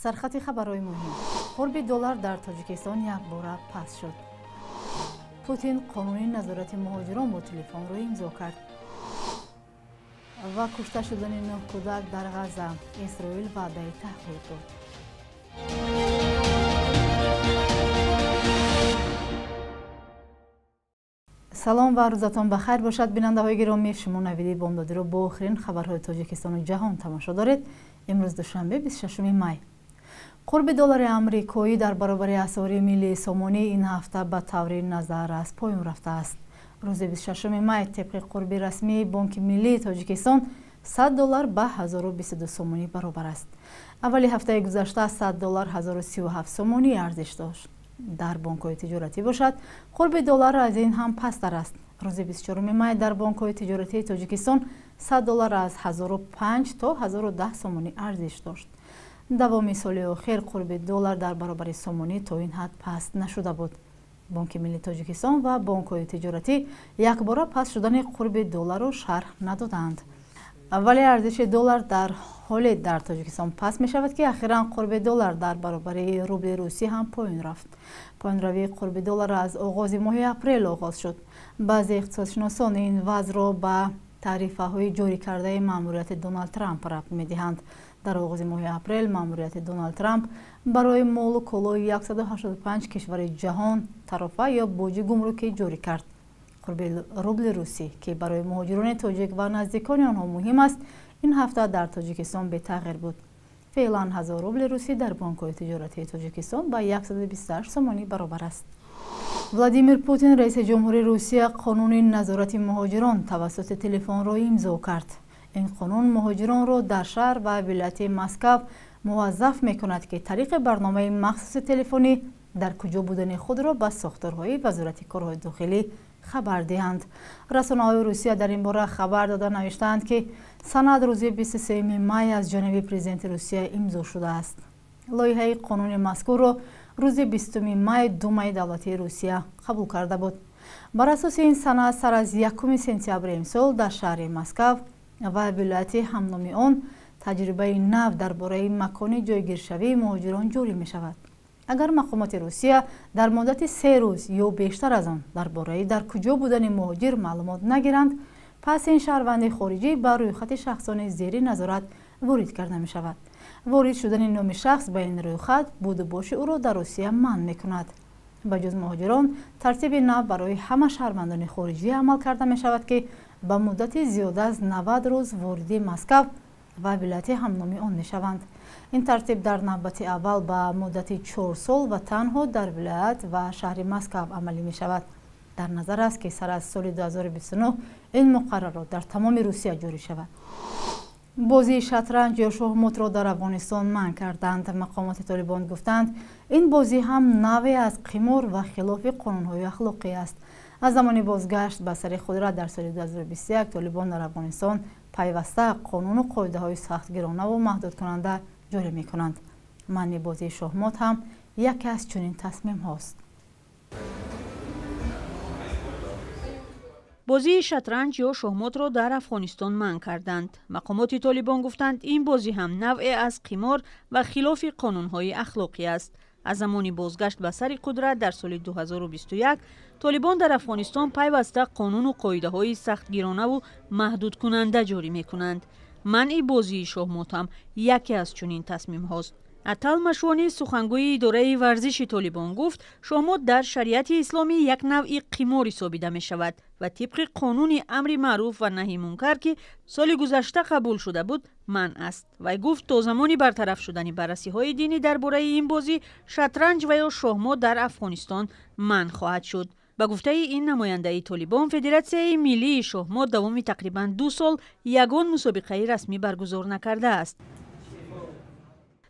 Сархати хабарҳои муҳим. Қурби доллар дар Тоҷикистон якбора паст шуд. Путин қонуни назорати муҳоҷирон бо телефонро имзо кард. Ва кушта шудани 9 кӯдак дар Ғазза. Исроил ваъдаи таҳқиқ дод. Салом ва рӯзатон ба хайр бошад, бинандаҳои гиромӣ. Шумо Навиди Бомдодиро бо охирин хабарҳои Тоҷикистону ҷаҳон тамошо доред. Имрӯз душанбе, 26 май. Қурби доллари амрикоӣ дар баробари асъори миллии сомонӣ ин ҳафта ба таври назаррас поён рафтааст. Рӯзи 26 май тибқи қурби расмии Бонки Миллии Тоҷикистон 100 доллар ба 1022 сомонӣ баробар аст. Аввали ҳафтаи гузашта 100 доллар 1037 сомонӣ арзиш дошт. Дар бонкҳои тиҷоратӣ бошад, қурби доллар аз ин ҳам пасттар аст. Рӯзи 24 май дар бонкҳои тиҷоратии Тоҷикистон 100 доллар аз 1005 то 1010 сомонӣ арзиш дошт. Давоми соли охир қурби доллар дар баробари сомонӣ то ин ҳад паст нашуда буд. Бонки Миллии Тоҷикистон ва бонкҳои тиҷоратӣ якбора паст шудани қурби долларро шарҳ надоданд. Вале арзиши доллар дар ҳоле дар Тоҷикистон паст мешавад, ки ахиран қурби доллар дар баробари рубли русӣ ҳам поён рафт. Поёнравии қурби доллар аз оғози моҳи апрел оғоз шуд. Баъзе иқтисодшиносон ин вазъро ба тарифаҳои ҷорӣ кардаи маъмурияти Доналд Трамп рабт медиҳанд. Дар оғози моҳи апрел маъмурияти Доналд Трамп барои молу колои 185 кишвари ҷаҳон тарофа ё боҷи гумрукӣ ҷорӣ кард. Қурби рубли русӣ, ки барои муҳоҷирони тоҷик ва наздикони онҳо муҳим аст, ин ҳафта дар Тоҷикистон бетағйир буд. Феълан 1000 рубли русӣ дар бонкҳои тиҷоратии Тоҷикистон ба 128 сомонӣ баробар аст. Владимир Путин, раиси ҷумҳури Русия, қонуни назорати муҳоҷирон тавассути телефонро имзо кард. Ин қонун муҳоҷиронро дар шаҳр ва вилояти Москав муваззаф мекунад, ки тариқи барномаи махсуси телефонӣ дар куҷо будани худро ба сохторҳои Вазорати корҳои дохилӣ хабар диҳанд. Расонаҳои Русия дар ин бора хабар дода навиштаанд, ки санад рӯзи 23 май аз ҷониби президенти Русия имзо шудааст. Лоиҳаи қонуни мазкурро рӯзи 20 май Думаи давлатии Русия қабул карда буд. Бар асоси ин санад сар аз 1 сентябри имсол дар шаҳри Москав ва вилояти ҳамноми он таҷрибаи нав дар бораи макони ҷойгиршавии муҳоҷирон ҷорӣ мешавад. Агар мақомоти Русия дар муддати 3 рӯз ё бештар аз он дар бораи дар куҷо будани муҳоҷир маълумот нагиранд, пас ин шаҳрванди хориҷӣ ба рӯйхати шахсони зери назорат ворид карда мешавад. Ворид шудани номи шахс ба ин рӯйхат будубоши ӯро дар Русия манъ мекунад. Ба ҷуз муҳоҷирон, тартиби нав барои ҳама шаҳрвандони хориҷӣ амал карда мешавад, ки ба муддати зиёда аз 90 рӯз вориди Москав ва вилояти ҳамноми он мешаванд. Ин тартиб дар навбати аввал ба муддати 4 сол ва танҳо дар вилоят ва шаҳри Москав амалӣ мешавад. Дар назар аст, ки сар аз соли 2029 ин муқаррарот дар тамоми Русия ҷорӣ шавад. Бозии шатранҷ ё шоҳмотро дар Афғонистон манъ карданд. Мақомоти Толибон гуфтанд, ин бозӣ ҳам навъе аз қимор ва хилофи қонунҳои ахлоқӣ аст. Аз замони бозгашт ба сари қудрат дар соли 2021 Толибон дар Афғонистон пайваста қонуну қоидаҳои сахтгиронаву маҳдудкунанда ҷорӣ мекунанд. Манъи бозии шоҳмот ҳам яке аз чунин тасмимҳост. Бозии шатранҷ ё шоҳмотро дар Афғонистон манъ карданд. Мақомоти Толибон гуфтанд, ин бозӣ ҳам навъе аз қимор ва хилофи қонунҳои ахлоқӣ аст. Аз замони бозгашт ба сари қудрат дар соли 2021 Толибон дар Афғонистон пайваста қонуну қоидаҳои сахтгиронаву маҳдудкунанда ҷорӣ мекунанд. Манъи бозии шоҳмот ҳам яке аз чунин тасмимҳост. Атал Машвонӣ, сухангӯи идораи варзиши Толибон, гуфт, шоҳмот дар шариати исломӣ як навъи қимор ҳисобида мешавад ва тибқи қонуни амри маъруф ва наҳи мункар, ки соли гузашта қабул шуда буд, манъ аст. Вай гуфт, то замони бартараф шудани баррасиҳои динӣ дар бораи ин бозӣ, шатранҷ ва ё шоҳмот дар Афғонистон манъ хоҳад шуд. Ба гуфтаи ин намояндаи Толибон, Федератсияи миллии шоҳмот давоми тақрибан 2 сол ягон мусобиқаи расмӣ баргузор накардааст.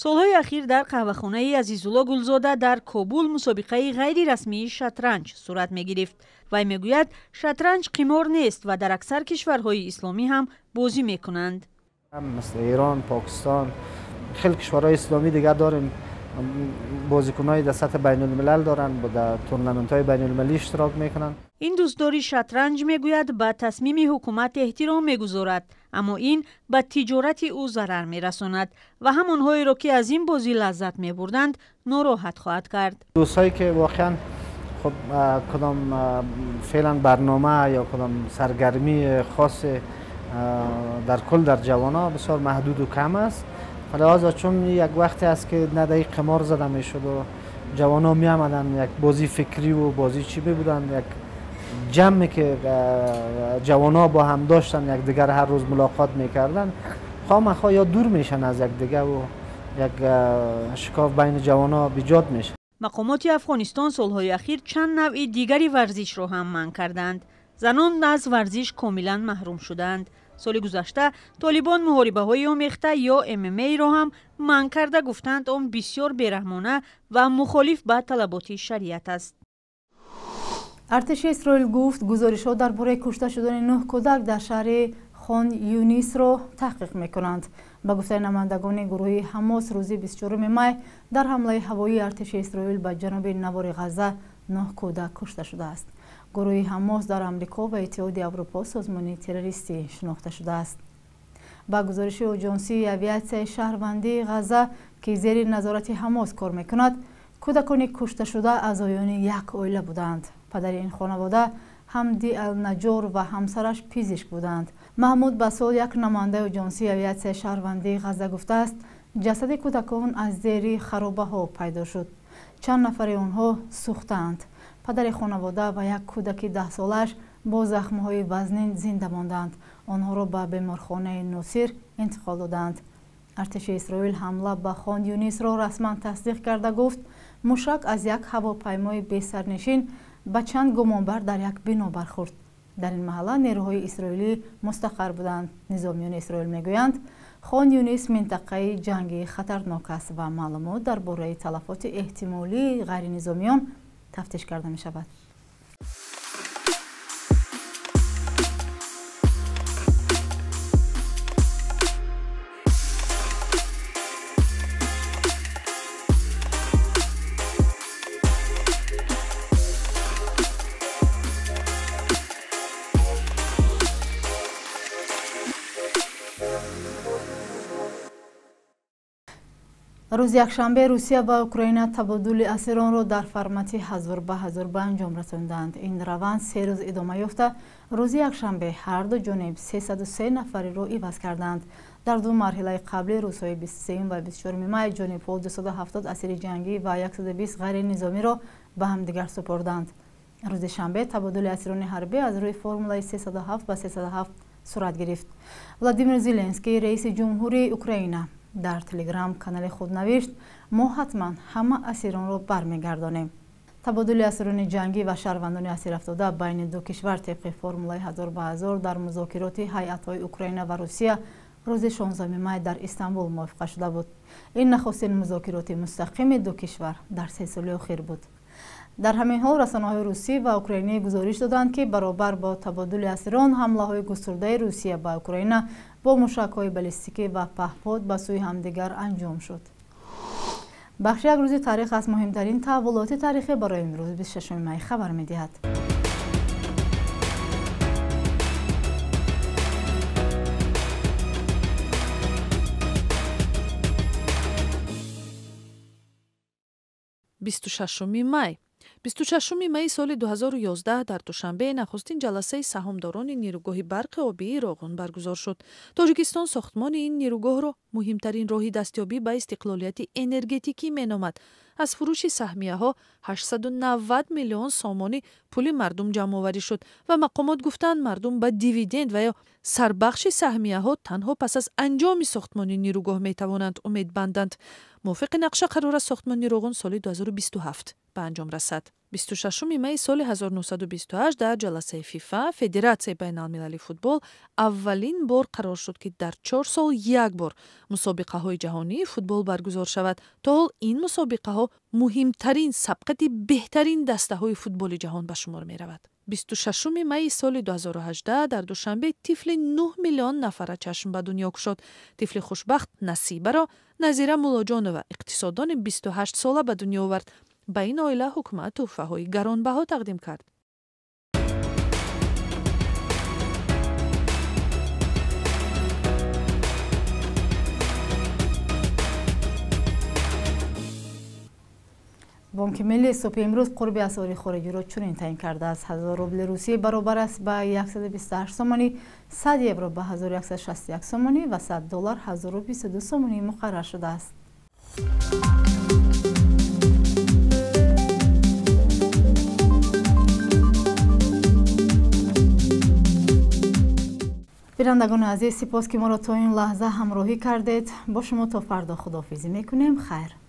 Солҳои ахир дар қаҳвахонаи Азизулло Гулзода дар Кобул мусобиқаи ғайрирасмии шатранҷ сурат мегирифт. Вай мегӯяд, шатранҷ қимор нест ва дар аксар кишварҳои исломӣ ҳам бозӣ мекунанд. Мисли Эрон, Покистон, хеле кишварҳои исломӣ дигар дорем, бозикунҳои дар сатҳи байналмилал доранд, дар турнаментҳои байналмилалӣ иштирок мекунанд. Ин дӯстдори шатранҷ мегӯяд, ба тасмими ҳукумат эҳтиром мегузорад, аммо ин ба тиҷорати ӯ зарар мерасонад ва ҳамонҳоеро, ки аз ин бозӣ лаззат мебурданд, нороҳат хоҳад кард. Дӯстҳое ки воқеан хуб кадом феълан барнома ё кадом саргармии хос дар кул дар ҷавонҳо бисёр маҳдуду кам аст. Фалиҳозо чун як вақте аст ки на дар қимор зада мешуд ва ҷавонҳо меомаданд, як бозии фикрӣ ва бозии чӣ мебуданд, як ҷамъе ки ҷавонҳо бо ҳам доштанд, якдигар ҳар рӯз мулоқот мекарданд, хомахоҳ ё дур мешанд аз якдигар ва як шикоф байни ҷавонҳо биҷод мешавад. Мақомоти Афғонистон солҳои ахир чанд навъи дигари варзишро ҳам манъ карданд. Занон аз варзиш комилан маҳрум шуданд. Соли гузашта Толибон муҳорибаҳои омехта ё ММА-ро ҳам манъ карда, гуфтанд, он бисёр бераҳмона ва мухолиф ба талаботи шариат аст. Артиши Исроил гуфт, гузоришҳо дар бораи кушта шудани 9 кӯдак дар шаҳри Хон Юнисро таҳқиқ мекунанд. Ба гуфтаи намояндагони гурӯҳи Ҳамос, рӯзи 24 май дар ҳамлаи ҳавоии артиши Исроил ба ҷануби навори Ғазза 9 кӯдак кушта шудааст. Гурӯҳи Ҳамос дар Амрико ва Иттиҳоди Аврупо созмони террористӣ шинохта шудааст. Ба гузориши оҷонсии авиатсияи шаҳрвандии Ғазза, ки зери назорати Ҳамос кор мекунад, кӯдакони кушташуда аъзоёни як оила буданд. Падари ин хонавода Ҳамди Алнаҷор ва ҳамсараш пизишк буданд. Маҳмуд Басол, як намояндаи оҷонсии авиатсияи шаҳрвандии Ғазза, гуфтааст, ҷасади кӯдакон аз зери харобаҳо пайдо шуд. Чанд нафари онҳо сӯхтаанд. Падари хонавода ва як кӯдаки 10-солааш бо захмҳои вазнин зинда монданд. Онҳоро ба беморхонаи Носир интиқол доданд. Артиши Исроил ҳамла ба Хон Юнисро расман тасдиқ карда гуфт, мушак аз як ҳавопаймои бесарнишин ба чанд гумонбар дар як бино бархӯрд. Дар ин маҳалла нерӯҳои исроилӣ мустақар буданд. Низомиёни Исроил мегӯянд, Хон Юнис минтақаи ҷангии хатарнок аст ва маълумот дар бораи талафоти эҳтимолии ғайринизомиён тафтиш карда мешавад. Рӯзи якшанбе Русия ва Украина табодули асиронро дар формати 1000 ба 1000 ба анҷом расонданд. Ин раванд 3 рӯз идома ёфта, рӯзи якшанбе ҳар ду ҷониб 303 нафариро иваз карданд. Дар ду марҳилаи қаблӣ, рӯзҳои 23 ва 24 май, ҷонибҳо 270 асири ҷангӣ ва 120 ғайринизомиро ба ҳамдигар супорданд. Рӯзи шанбе табодули асирони ҳарбӣ аз рӯи формулаи 307 ба 307 сурат гирифт. Владимир Зеленский, раиси ҷумҳурии Украина, дар телеграм канали худ навишт, мо ҳатман ҳама асиронро бармегардонем. Табодули асирони ҷангӣ ва шаҳрвандони асирафтода байни ду кишвар тибқи формулаи 1000 ба 1000 дар музокироти ҳайатҳои Украина ва Русия рӯзи 16 май дар Истанбул мувофиқа шуда буд. Ин нахустин музокироти мустақими ду кишвар дар 3 соли охир буд. Дар ҳамин ҳол расонаҳои русӣ ва украинӣ гузориш доданд, ки баробар бо табодули асирон ҳамлаҳои густурдаи Русия ба Украина бо мушакҳои баллистикӣ ва паҳпод ба сӯи ҳамдигар анҷом шуд. Бахши як рӯзи таърих аз муҳимтарин таҳаввулоти таърихӣ барои имрӯз 26 май хабар медиҳад. 26 май. 26 майи соли 2011 дар Душанбе нахустин ҷаласаи саҳомдорони нерӯгоҳи барқи обии Роғун баргузор шуд. Тоҷикистон сохтмони ин нерӯгоҳро муҳимтарин роҳи дастёбӣ ба истиқлолияти энергетикӣ меномад. Аз фурӯши саҳмияҳо 890 миллион сомонӣ пули мардум ҷамъоварӣ шуд ва мақомот гуфтанд, мардум ба дивиденд ва ё сарбахши саҳмияҳо танҳо пас аз анҷоми сохтмони нерӯгоҳ метавонанд умед банданд. Мувофиқи нақша қарор аст сохтмони Роғун соли 2027 ба анҷом расад. 26 майи соли 1928 дар ҷаласаи ФИФА, Федератсияи байналмилалии футбол, аввалин бор қарор шуд, ки дар 4 сол як бор мусобиқаҳои ҷаҳонии футбол баргузор шавад. То ҳол ин мусобиқаҳо муҳимтарин сабқати беҳтарин дастаҳои футболи ҷаҳон ба шумор меравад. 26 майи соли 2018 дар Душанбе тифли 9 миллион нафара чашм ба дунё кушод. Тифли хушбахт Насибаро Назира Муллоҷонова, иқтисоддони 28 сола, ба дунё овард. Ба ин оила ҳукумат тӯҳфаҳои гаронбаҳо тақдим кард. Бонки миллӣ субҳи имрӯз қурби асъори хориҷиро чунин таъин кардааст: 1000 рубли русӣ баробар аст ба 128 сомонӣ, 100 евро ба 1161 сомонӣ ва 100 доллар 1022 сомонӣ муқаррар шудааст. Бинандагони азиз, сипос ки моро то ин лаҳза ҳамроҳӣ кардед. Бо шумо то фардо худоҳофизӣ мекунем. Хайр.